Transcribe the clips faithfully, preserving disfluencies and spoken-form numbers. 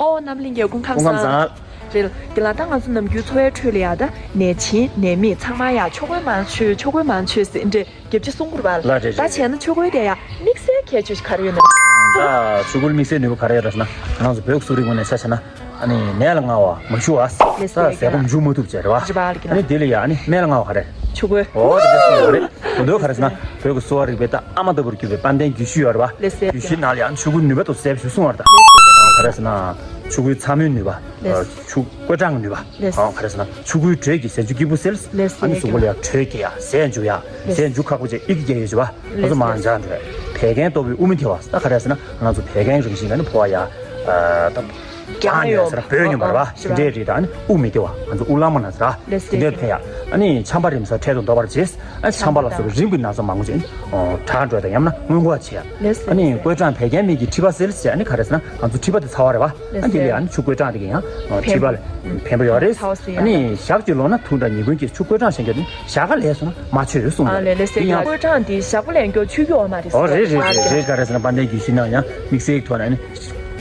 ཨོ་རྣམ་གླིང་གི་སྐུ་ཁམས་སྐུ་ཁམས་བཟང་། བཟང་། རེད། དེ་ལ་ད་ང་ཚོ་ནམ་རྒྱུན་འཚོ་བའི་ཁྲོད་ལ་ཡ་ད་ནད་ཆེན་ནད་མེད་ཚང་མ་ཡ་ཆོ་གོས་མང་མཆོད་ཆོ་གོས་མང་མཆོད་ཟེར་འདྲེ་རྒྱབ་ཆ་གསུང་གུར་བ་ལ་རེད། ད་བྱས་ན་ཆོ་གོས་དེ་ཡ་དམིགས་བསལ་ཁྱད་ཆོས་ཤིག་ག་རེ་ཡོད་ན། ད་ཆོ་གོས་དམིགས་བསལ་ནུས་པ་ག་རེ་ཡོད་རེད་ཟེར་ན། ང་ཚོ་བོད་ཀྱི་གསོ་རིག་ངོས་ནས་ཆ་བཞག་ན། ཨ་ནི་ནད་ལ་སྔ་བ་མ་ཞུ་བ། ལེ་ད་ཟས་སྐོམ་འཇུ་མ་ཐུབ་བྱས་རེད་བ། རེད་བ་ལ་གི་ན། ཨ་ནི་དེ་ལ་ཡ་ཨ་ནི་སྨན་ལ་སྔ་བ་ག་རེ། ཆོ་གོས། ཨོ་དེ་འདྲ་གསུངས་པ་རེད། དོན་དུ་ག་རེ་ཟེར་ན། བོད་ཀྱི་གསོ་བ་རིག་པའི་ད་ཨ་མ་ལྟ་བུར་གྱུར་པའི་དཔལ་ལྡན་རྒྱུད་བཞི་ཡོད་རེད་བ། ལེ་ཟེར་རྒྱུད་བཞི་ནང་ལ་ཡང་ཆོ་གོས་ནུས་པ་དང་ཟས་ཞུ་གསུངས་པ་རེད་ད། ལེ་ཟེར། ག་རེ་ཟེར་ན། ཆོ་གོས་ཚ་མོའི་ནུས་པ། ལེ་ཟེར། ཆུ་བསྐོལ་གྲང་གི་ནུས་པ། ལེ་ཟེར། ཨ་ག་རེ་ཟེར་ན། ཆོ་གོས་དྲོད་ཀྱིས་ཟས་འཇུ་སྐྱིད་པོ་སེལ། ལེ་ཟེར། ཨ་ནི་གཟུགས་པོ་ལ་ཡང་དྲོད་སྐྱེ་ཡ་ཟས་འཇུ་ཡ། ལེ་ཟེར། ཟས་འཇུ་ཁག་པོ་བྱས་ཨི་ཀི་རྒྱལ་ཡོད་བྱས་བ། ང་ཚོ་མང་ཇག་འགྲོ་ཡ། བད་ཀན་ལྟ་བུའི་དབུགས་མི་ཐེ་བ། ད་ག་རེ་ཟེར་ན། ང་ཚོ་བད་ཀན་རང་བཞིན་ག་ནི་ཕོ་བ་ཡ། ཨ་ད། རྒྱང་ཡོད་ཟེར་བོད་ཉོ་མར་བ་དེ་འདྲའི་རིགས་དང་ནི་དབུགས་མི་བདེ་བ། ང་ཚོ་དབུགས་ལངས་མ་ན་ཟེར་བ་དེ་འདྲའི་ཕན་ཡ། ཨ་ནི་ཆམ་པ་རིམ་གསུམ་འཕྲལ་དུ་ཟློག་པར་བྱེད། ཨ་ཆམ་པ་ལ་སོགས་པའི་རིམས་ཀྱི་ན་ཚ་མང་པོ་ཅན་དྲག་འགྲོ་དང་ཡང་ན་སྔོན་འགོག་བྱེད་ཡ། ཨ་ནི་བསྐོལ་གྲང་བད་ཀན་མི་གི་མཁྲིས་པ་སེལ་ཟེར། ཨ་ནི་ག་རེ་ཟེར་ན་ང་ཚོ་མཁྲིས་པ་དེ་ཚ་བ་རེད་བ། ཨ་དེ་ལས་ཨ་ནི་ཆུ་བསྐོལ་གྲང་དེ་གི་ཡང་མཁྲིས་པ་ལ་ཕན་པོ་ཡོད་རེད། ཨ་ནི་ཞག་གཅིག་ལོངས་ན་དུག་འདྲ་ཉིས་གུན་གྱིས། ཆུ་བསྐོལ་གྲང་བཞེས་མཁན་དེ་ཞག་ག་ལས་སོང་ན་མ་མཆོད་གསུངས་ཡོད་རེད། དེ་ཡང་བསྐོལ་གྲང་དེ་ཞག་པོ་ལས་མགྱོགས་ཆུ་རྒྱུ་འོ་མ་རེད། ཨོ་རེད་རེད་རེད་རེད། ག་རེ་ཟེར་ན་དཔལ་ལྡན་རྒྱུད་བཞི་ནང་ཡང་དམིགས་བསལ་གྱི་ཐོག་ནས་ནི།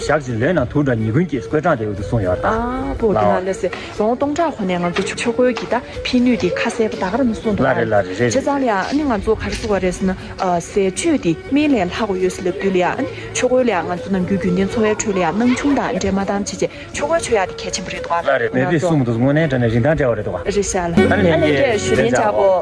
ཞག་གཅིག་ལོན་ན་དུག་འདྲ་ཉིས་གུན་གྱིས། བསྐོལ་གྲང་དེ་འོ་དེ་གསུངས་ཡོད་ད། ཨ་པོ་དེ་ལ་ནང་ལས་སེ་ལོ་ངོ་སྟོང་ཕྲག་གོང་ནས་ང་ཚོ་ཆོ་གོས་ཀྱི་ད་ཕན་ནུས་དེ་ཁ་གསལ་པོ་ད་ག་རང་གསུངས་འདུག་ལ་རེད་ལ་རེད་རེད། བྱས་ཙང་ལ་ཡ་ཨ་ནི་ང་ཚོ་ག་རེ་ཟེར་བ་རེད་ཟེར་ན། ཨ་ཟས་སྤྱོད་དེ་སྨན་ལས་ལྷག་གོ་ཡོད་ཟེར་ལབ་དུས་ལ་ཡ་ཨ་ནི་ཆོ་གོས་ལ་ཡ་ང་ཚོ་ནམ་རྒྱུན་རྒྱུན་ལྡན་འཚོ་བའི་ཁྲོད་ལ་ཡ་སྣང་ཆུང་དང་འདྲེས་མ་དང་བྱས་བྱས་ཆོ་གོས་མཆོད་ཡ་དེ་གལ་ཆེན་པོ་རེད་འདུག་ཨ། ལ་རེད། མེད་པའི་གསུང་མི་འདུག་དངོས་གནས་དྲང་གནས་རིན་ཐང་བྲལ་བ་རེད་འདུག་ཨ། རེད་ཤག་ལ། ཨ་ནི་ལྷན་རྒྱས་ཞུ་ལན་བྱ་བོ།